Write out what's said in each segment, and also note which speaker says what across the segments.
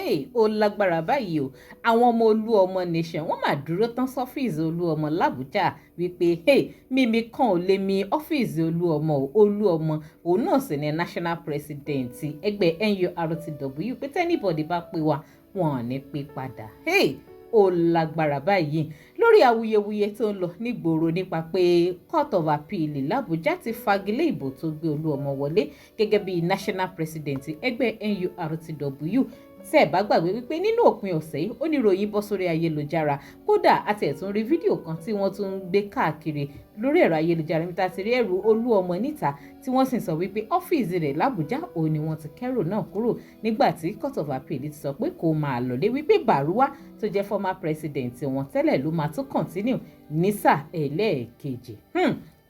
Speaker 1: Hey, ó lágbára báyìí o. Àwọn ọmọ Olúọmọ Nation, wọ́n máa dúró tán sọ́fíìsì Olúọmọ làbújá wípé, hey, mímí kan ò lè mi ọ́fíìsì Olúọmọ o. Olúọmọ òun náà sì ni national president ẹgbẹ́ NURTW, pé tí anybody bá pè wá, wọn ò ní pé padà. Hey, ó lágbára báyìí lórí awuyewuye tó ń lọ nígboro nípa pé Court of Appeal làbújá ti fagilé ìbò tó gbé Olúọmọ wọlé gẹ́gẹ́ bí national president ẹgbẹ́ NURTW. Tẹ́ ẹ̀ bá gbàgbé wípé nínú òpin ọ̀sẹ̀ yìí, ó ní ìròyìn bọ́ sórí ayélujára. Kódà àti ẹ̀tún rí fídíò kan tí wọ́n tún ń gbé káàkiri lórí ẹ̀rọ ayélujára níbi tá a ti rí ẹrù Olúọmọ níta, tí wọ́n sì ń sọ wípé ọ́fíìsì rẹ̀ làbújá òun ni wọ́n ti kẹ́rù náà kúrò nígbà tí Court of Appeal ti sọ pé kó máa lọlé, wípé Bàrúwá tó jẹ́ former president wọn tẹ́lẹ̀ ló máa tún continue ní sáà ẹlẹ́ẹ̀kejì.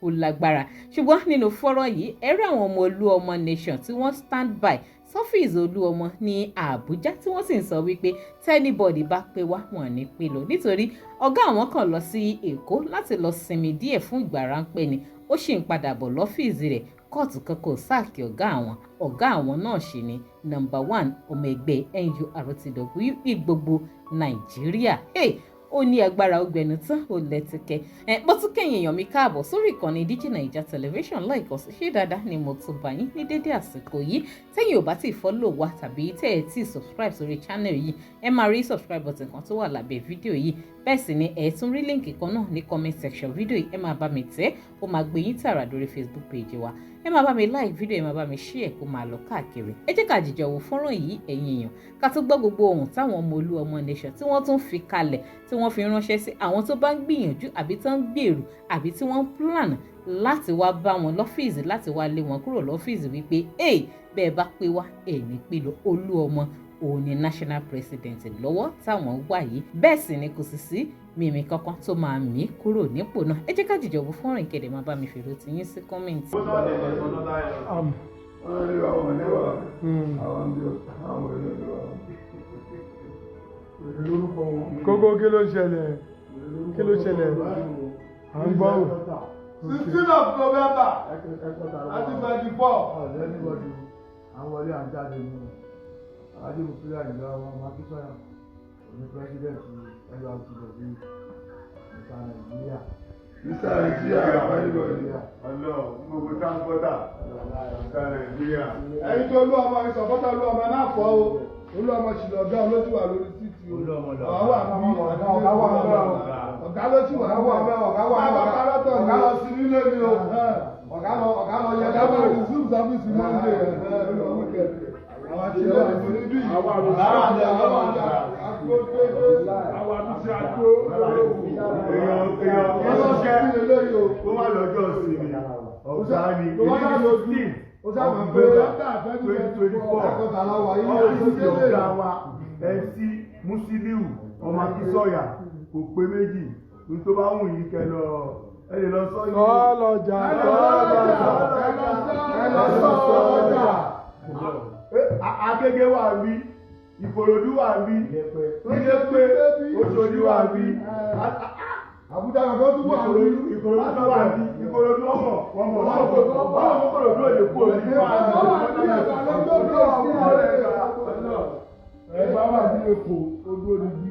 Speaker 1: Ó lágbára, ṣùgbọ́n nínú fọ́nrán yìí, ẹ̀rí àwọn ọmọ Olúọmọ Nation tí wọ́n stand by sọ́fíìsì Olúọmọ ní Àbújá, tí wọ́n sì ń sọ wípé tí anybody bá pé wá, wọn ní pé lọ, nítorí ọ̀gá àwọn kan lọ sí Èkó láti lọ sinmi díẹ̀ fún ìgbà ráńpẹ́ ni, ó sì ń padà bọ̀ lọ́fíìsì rẹ̀. Kóòtù kan kò sack ọ̀gá àwọn. Ọ̀gá àwọn náà sì ni number one ọmọ ẹgbẹ́ NURTW ní gbogbo Nàìjíríà. Hey, ó ní agbára, ọgbẹ̀nu tán, ó lẹ́tìkẹ́ ẹ̀. Bó tún kẹ́yìn èèyàn mi, káàbọ̀ sórí ìkànnì Digi Naija Television. Láìkọ́ sí ṣé dáadáa ni mo tún bá yín ní dédé àsìkò yìí. Tẹ́yìn ò bá tí follow wa tàbí tẹ́ ẹ tí subscribe sórí channel yìí, ẹ máa rí subscribe button kan tó wà lábẹ́ fídíò yìí. Bẹ́ẹ̀ sì ni ẹ tún rí link kan náà ní comment section fídíò yìí. Ẹ máa bá mi tẹ̀, ó máa gbé yín tààrà lórí Facebook page wa. Ẹ máa bá mi like fídíò, ẹ máa bá mi share kó máa lọ káàkiri. Ẹ jẹ́ ká jìjọ wò fọ́nrán yìí, ẹ̀yin èèyàn, ká tó gbọ́ gbogbo ohun táwọn ọmọ Olúọmọ Nation tí wọ́n tún fi kalẹ̀, tí wọ́n fi ránṣẹ́ sí àwọn tó bá ń gbìyànjú àbí tó ń gbèrú àbí tí wọ́n ń plan láti wá bá wọn lọ́fíìsì, láti wá lé wọn kúrò lọ́fíìsì, wípé hey, bẹ́ẹ̀ bá pé wá, ẹ̀ ní pé lọ. Olúọmọ òun ni national president lọ́wọ́ táwọn wà yìí, bẹ́ẹ̀ sì ni kò sì sí mímí kankan tó máa mí kúrò nípò náà. Ẹ jẹ́ ká jìjọ wò fọ́nrán ìkéde, máa bá mi fèrò tí yín sí comment.
Speaker 2: Wọ́n ní àwọn oníwà àwọn bí àwọn oníwà.
Speaker 3: Lórúkọ wọn. Kókó, kí ló ṣẹlẹ̀? Kí ló ṣẹlẹ̀? À ń gbọ́.
Speaker 2: 16 of November 2024.
Speaker 4: Àwọn wọlé, à ń jáde ní Alhaji Mufiliu Ayinla ọmọ Akínsọ́yà ní president NURTW, Mr Nigeria.
Speaker 2: Mr Nigeria, anybody.
Speaker 5: Ọlọ́run, gbogbo transporter, Mr Nigeria.
Speaker 2: Ẹyin tó olú ọmọ ìsọ̀kọ́tà, olú ọmọ náà fọ́ o. Olú ọmọ sì lọ̀gá olóṣù wà lórí títì o.
Speaker 5: Olú ọmọ lọ̀gá.
Speaker 2: Ọ̀gá wà bí
Speaker 4: ọ̀gá wà bẹ́ẹ̀ o.
Speaker 2: Ọ̀gá ló sì wà.
Speaker 4: Ọ̀gá wà bẹ́ẹ̀, ọ̀gá wà
Speaker 2: bàbá
Speaker 4: bẹ́ẹ̀.
Speaker 2: parọ́tọ̀
Speaker 4: Ọ̀gá lọ sí nílé mi o. Ọ̀gá lọ, ọ̀gá lọ yẹ.
Speaker 2: Ọ̀gá máa resume service Monday weekend. Àwọn àti ilé ìfún níbí.
Speaker 5: Àwọn
Speaker 2: àwọn àti àwọn àti
Speaker 5: Àwọn àtúnṣe àgbo. Èèyàn èèyàn
Speaker 2: wọ́n lọ sí
Speaker 5: ṣiṣẹ́
Speaker 2: eléyìí o.
Speaker 5: kó má lọ́jọ́ sinmi. Ọ̀gá ni
Speaker 2: Tó wọ́n náà lójú.
Speaker 5: 16
Speaker 2: Ó sábà pé
Speaker 5: 2024.
Speaker 2: Ẹ̀kọ́ta láwà yìí.
Speaker 5: Ọ́fíìsì ọ̀gá wa, MC Musiliu ọmọ Akínsọ̀yà, kò pé méjì. Ní tó bá wù yín, kẹ́ lọ, ẹ lè lọ sọ yìí.
Speaker 3: Sọ́lọ́jà, sọ́lọ́jà.
Speaker 2: Ẹ lọ sọ́jà.
Speaker 5: Agége wà bí, Ìkòròdú wà bí, Ilé-Pé, Òṣòdì wà bí.
Speaker 2: Àbújá kankan tún wà lórí.
Speaker 5: Ìkòròdú wà bí, Ìkòròdú ọmọ wọn mọ̀ wọn mọ̀ wọn mọ̀ Ìkòròdú ò lè kú òní.
Speaker 2: Ẹ bá wà ní Èkó, ojú onígbí.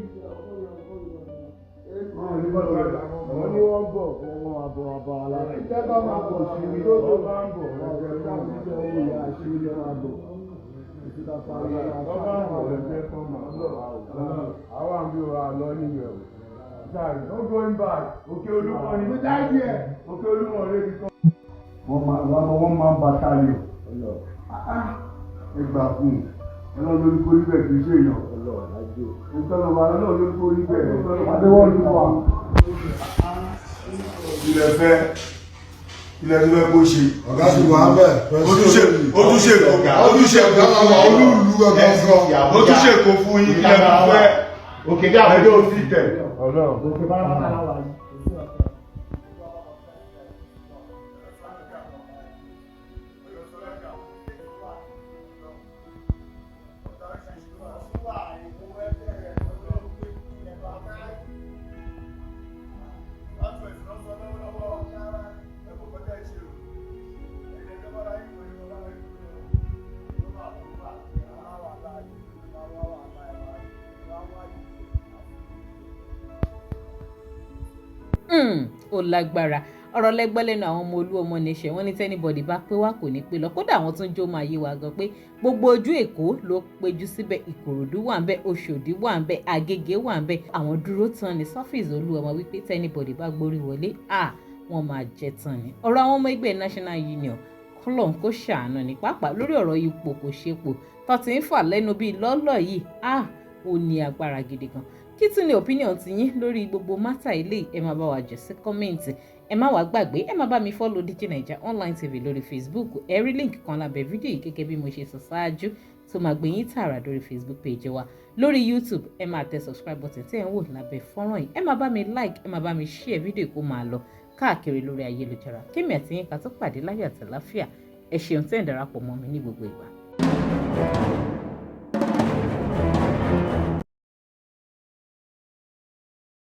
Speaker 4: Wọ́n ní wọ́n bọ̀ fún wọn àbọ̀ àbọ̀ aláàbò.
Speaker 2: Ìjọba máa bọ̀ sí i.
Speaker 4: Wọ́n bá ń bọ̀, wọ́n jẹ́ kí wọ́n jẹ́ owó ìyá àṣírí máa bọ̀. Ìsìta parí.
Speaker 5: Wọ́n bá ń bọ̀, ẹ̀jẹ̀ kan mọ̀. Àwọn àmì ò àlọ́ nìyẹn o. Sorry, no going back. Òkè Olúmọ ni. Òkè Olúmọ lè fi kọ́. Wọ́n máa ń battalion. Ẹ gbà fún un. Ọlọ́run ló ní kó rí bẹ́ẹ̀, kì í ṣe èèyàn. Ìtọ́lọ́ba, Ọlọ́run ló ní kó rí bẹ́ẹ̀.
Speaker 4: Adéwọ́lú wà.
Speaker 5: Ilẹ̀ fẹ́ ilẹ̀ tó fẹ́ kó ṣe.
Speaker 2: Ọ̀gá ti wà bẹ́ẹ̀.
Speaker 5: Ó tún ṣe, ó tún ṣe kó, ó tún ṣe kó.
Speaker 2: Ọ̀gá olúùlú gangan.
Speaker 5: Ó tún ṣe kó fún yín, ilẹ̀ tó fẹ́.
Speaker 6: Òkè dé àbújá.
Speaker 5: Ẹjọ́ òsì tẹ̀.
Speaker 4: Òkè pátápátá la wà yìí.
Speaker 1: Ó lágbára. Ọ̀rọ̀ lẹ́gbẹ́ lẹ́nu àwọn ọmọ Olú Ọmọ Nation. Wọ́n ní tí anybody bá pé wá, kò ní pé lọ. Kódà àwọn tún jó máa yé wa gan pé gbogbo ojú Èkó ló péjú síbẹ̀. Ìkòròdú wà ń bẹ̀, Òṣòdì wà ń bẹ̀, Àgègè wà ń bẹ̀. Àwọn dúró tán ní sọ́fíìsì Olú Ọmọ wípé tí anybody bá gbórí wọlé, à wọ́n máa jẹ tán ni. Ọ̀rọ̀ àwọn ọmọ ẹgbẹ́ National Union, kọ́lọ́n kó ṣàánú ní, pàápàá lórí ọ̀rọ̀ ipò kò ṣepò tó ti ń fà lẹ́nu bíi lọ́lọ́ yìí, ah, ó ní agbára gidi gan. Kí tún ni opinion ti yín lórí gbogbo matter ilé? Ẹ máa bá wa jù sí comment. Ẹ má wàá gbàgbé, ẹ má bá mi follow DJ Naija Online TV lórí Facebook. Ẹ rí link kan lábẹ́ fídíò yìí, gẹ́gẹ́ bí mo ṣe sọ ṣáájú, tó máa gbé yín tààrà lórí Facebook page wa. Lórí YouTube, ẹ máa tẹ subscribe button tí ẹ ń wò lábẹ́ fọ́nrán yìí. Ẹ máa bá mi like, ẹ máa bá mi share fídíò kó máa lọ káàkiri lórí ayélujára. Kémi àti yín ká tó pàdé láyọ̀ àtàláfíà. Ẹ ṣeun tẹ́ ń darapọ̀ mọ́ mi ní gbogbo ìgbà.